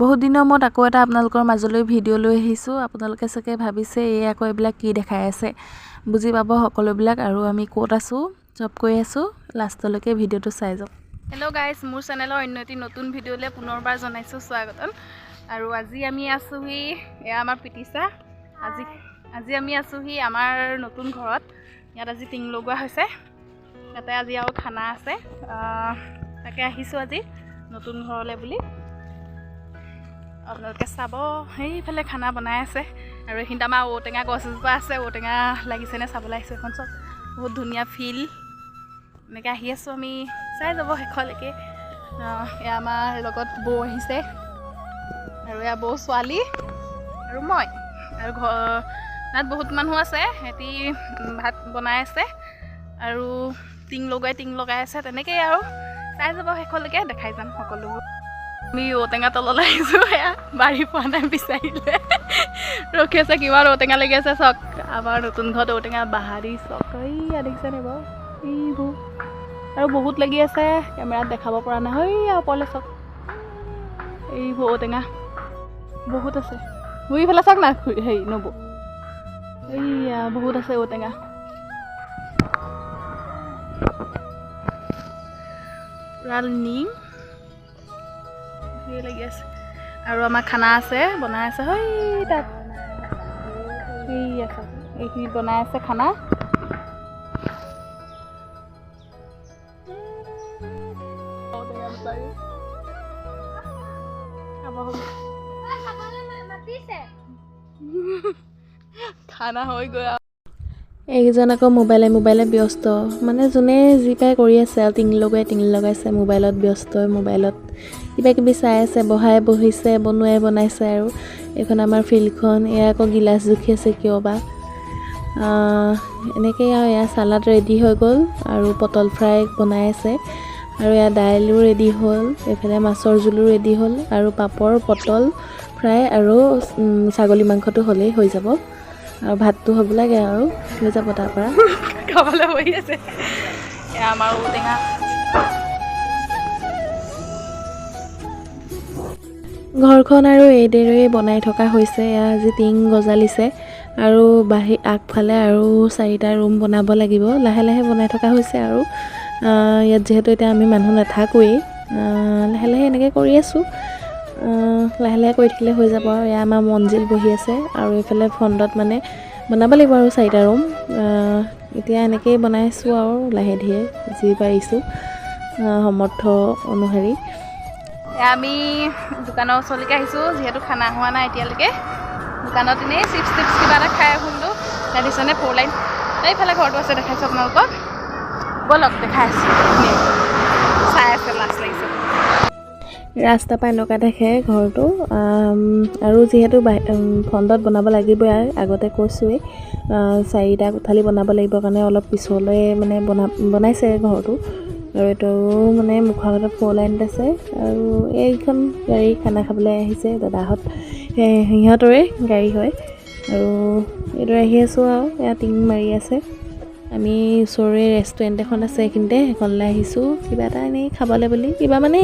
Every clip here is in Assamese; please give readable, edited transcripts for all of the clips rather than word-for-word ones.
বহুত দিনৰ মূৰত আকৌ এটা আপোনালোকৰ মাজলৈ ভিডিঅ' লৈ আহিছোঁ। আপোনালোকে চাগে ভাবিছে এই আকৌ এইবিলাক কি দেখাই আছে, বুজি পাব সকলোবিলাক। আৰু আমি ক'ত আছোঁ চব কৈ আছোঁ, লাষ্টলৈকে ভিডিঅ'টো চাই যাওক। হেল্ল' গাইজ, মোৰ চেনেলৰ অন্য এটি নতুন ভিডিঅ'লৈ পুনৰবাৰ জনাইছোঁ স্বাগতম। আৰু আজি আমি আছোঁহি, এয়া আমাৰ পিতিচা। আজি আজি আমি আছোঁহি আমাৰ নতুন ঘৰত। ইয়াত আজি টিং লগোৱা হৈছে, তাতে আজি আৰু খানা আছে, তাকে আহিছোঁ আজি নতুন ঘৰলৈ বুলি। আপোনালোকে চাব, সেইফালে খানা বনাই আছে। আৰু এইখিনিত আমাৰ ঔটেঙা গছ এজোপা আছে, ঔটেঙা লাগিছেনে চাবলৈ আহিছোঁ। এখন চব বহুত ধুনীয়া ফিল্ড। এনেকৈ আহি আছোঁ আমি, চাই যাব শেষলৈকে। এয়া আমাৰ লগত বৌ আহিছে আৰু এয়া বৌ ছোৱালী আৰু মই। আৰু ঘৰ তাত বহুত মানুহ আছে, সিহঁতি ভাত বনাই আছে আৰু টিং লগাই আছে। তেনেকেই আৰু চাই যাব শেষলৈকে, দেখাই যাম সকলোবোৰ। আমি ঔটেঙা তললৈ আহিছোঁ, সেয়া বাৰী পোৱা নাই, বিচাৰিলে ৰখি আছে। কিমান ঔটেঙা লাগি আছে চাওক। আমাৰ নতুন ঘৰত ঔটেঙা বাহাৰি চাওক, এইয়া দেখিছেনে বাৰু? এইবোৰ আৰু বহুত লাগি আছে, কেমেৰাত দেখাব পৰা নাই। সেইয়া ওপৰলৈ চাওক, এইবোৰ ঔটেঙা বহুত আছে। ঘূৰি চাওক না, হেৰি নবৌ, এইয়া বহুত আছে ঔটেঙা। পূৰা নিম ধেৰ লাগি আছে। আৰু আমাৰ খানা আছে, বনাই আছে। সেই তাত এইয়া চাওক, এইখিনিত বনাই আছে খানা। ঔটেঙা বিচাৰি খাব হ'ব, খানা হৈ গৈ। এইকেইজন আকৌ মোবাইলে মোবাইলে ব্যস্ত, মানে যোনে যি পায় কৰি আছে আৰু। টিং লগাই টিং লগাইছে, মোবাইলত ব্যস্ত, মোবাইলত কিবা কিবি চাই আছে, বহাই বহিছে, বনোৱাই বনাইছে। আৰু এইখন আমাৰ ফিল্ডখন। এয়া আকৌ গিলাচ জুখি আছে কিয় বা এনেকেই। আৰু এয়া চালাড ৰেডি হৈ গ'ল আৰু পটল ফ্ৰাই বনাই আছে। আৰু এয়া দাইলো ৰেডি হ'ল, এইফালে মাছৰ জোলো ৰেডি হ'ল। আৰু পাপৰ, পটল ফ্ৰাই আৰু ছাগলী মাংসটো হ'লেই হৈ যাব। আৰু ভাতটো হ'ব লাগে আৰু হৈ যাব তাৰপৰা। খাবলৈ বহি আছে। এয়া আমাৰ ঔটেঙা। ঘৰখন আৰু এইদৰেই বনাই থকা হৈছে। এয়া আজি টিং গজালিছে আৰু আগফালে আৰু চাৰিটা ৰুম বনাব লাগিব। লাহে লাহে বনাই থকা হৈছে। আৰু ইয়াত যিহেতু এতিয়া আমি মানুহ নাথাকোৱেই, লাহে লাহে এনেকৈ কৰি আছোঁ। লাহে লাহে কৰি থাকিলে হৈ যাব। আৰু এয়া আমাৰ মঞ্জিল বহি আছে। আৰু এইফালে ফ্ৰণ্টত মানে বনাব লাগিব আৰু চাৰিটা ৰুম। এতিয়া এনেকেই বনাইছোঁ আৰু লাহে ধীৰে যি পাৰিছোঁ, সমৰ্থ অনুসৰি। এয়া আমি দোকানৰ ওচৰলৈকে আহিছোঁ, যিহেতু খানা হোৱা নাই এতিয়ালৈকে। দোকানত এনেই চিপছ টিপছ কিবা এটা খাই আহোঁ বোলো। ইয়াত দিছেনে ফ'ৰ লাইন, এইফালে ঘৰটো আছে, দেখাইছোঁ আপোনালোকক। ব'লক, দেখাই আছোঁ। চাই আছে, লাজ লাগিছে। ৰাস্তাৰ পৰা এনেকুৱা দেখে ঘৰটো। আৰু যিহেতু ফ্ৰণ্টত বনাব লাগিবই আৰু আগতে কৈছোঁৱেই, চাৰিটা কোঠালি বনাব লাগিব কাৰণে অলপ পিছলৈ মানে বনাইছে ঘৰটো। আৰু এইটো মানে মুখৰ আগতে ফ'ৰ লাইনত আছে। আৰু এইখন গাড়ী খানা খাবলৈ আহিছে দাদাহঁত, সিহঁতৰে গাড়ী হয়। আৰু এইদৰে আহি আছোঁ। আৰু এয়া টিং মাৰি আছে। আমি ওচৰৰে ৰেষ্টুৰেণ্ট এখন আছে এইখিনিতে, সেইখনলৈ আহিছোঁ কিবা এটা এনেই খাবলৈ বুলি। কিবা মানে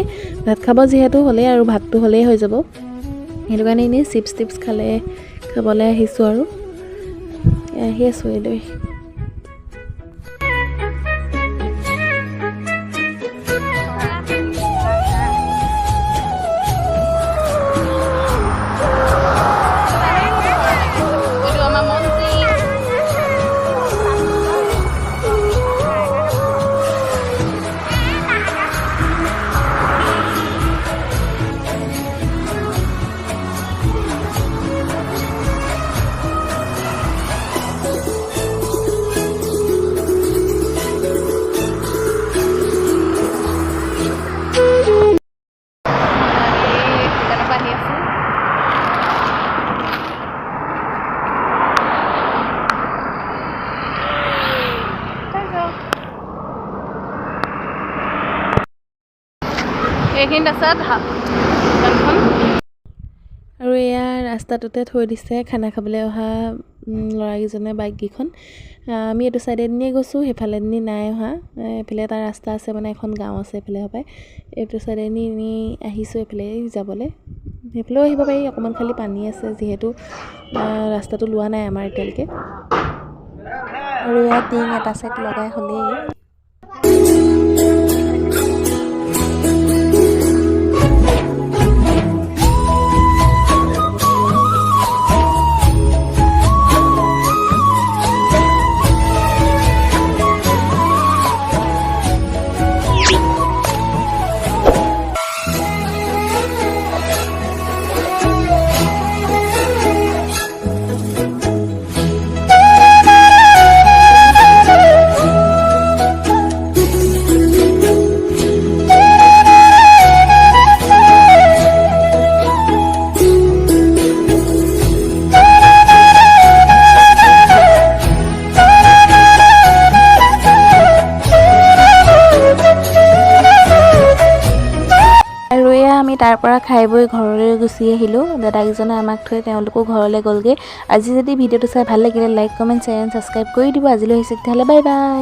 ভাত খাব যিহেতু হ'লেই আৰু ভাতটো হ'লেই হৈ যাব, সেইটো কাৰণে এনেই চিপছ টিপছ খাবলৈ আহিছোঁ। আৰু আহি আছোঁ এইদৰে। এইটো আমাৰ মঞ্জিল। আমি দোকানৰ পৰা আহি আছোঁ। চাই যাওক। এইখিনিত আছে দোকানখন। আৰু এয়া ৰাস্তাটোতে থৈ দিছে খানা খাবলৈ অহা ল'ৰাকেইজনে বাইককেইখন। আমি এইটো চাইডেদিনিয়ে গৈছোঁ, সেইফালেদিনি নাই অহা। এইফালে এটা ৰাস্তা আছে, মানে এখন গাঁও আছে এইফালে হপায়। এইটো চাইডেদি এনেই আহিছোঁ এইফালে যাবলৈ। সেইফালেও আহিব পাৰি, অকণমান খালি পানী আছে যিহেতু ৰাস্তাটো লোৱা নাই আমাৰ এতিয়ালৈকে। আৰু এয়া টিং এটা চাইড লগাই হ'লেই। আৰু এয়া আমি তাৰ পৰা খাই বৈ ঘৰলৈ গুচি আহিলোঁ। দাদাকেইজনে আমাক থৈ তেওঁলোকো ঘৰলৈ গ'লগৈ। আজি যদি ভিডিঅ'টো চাই ভাল লাগিলে like, comment, share and subscribe কৰি দিব। আজিলৈ আহিছোঁ তেতিয়াহ'লে, বাই বাই।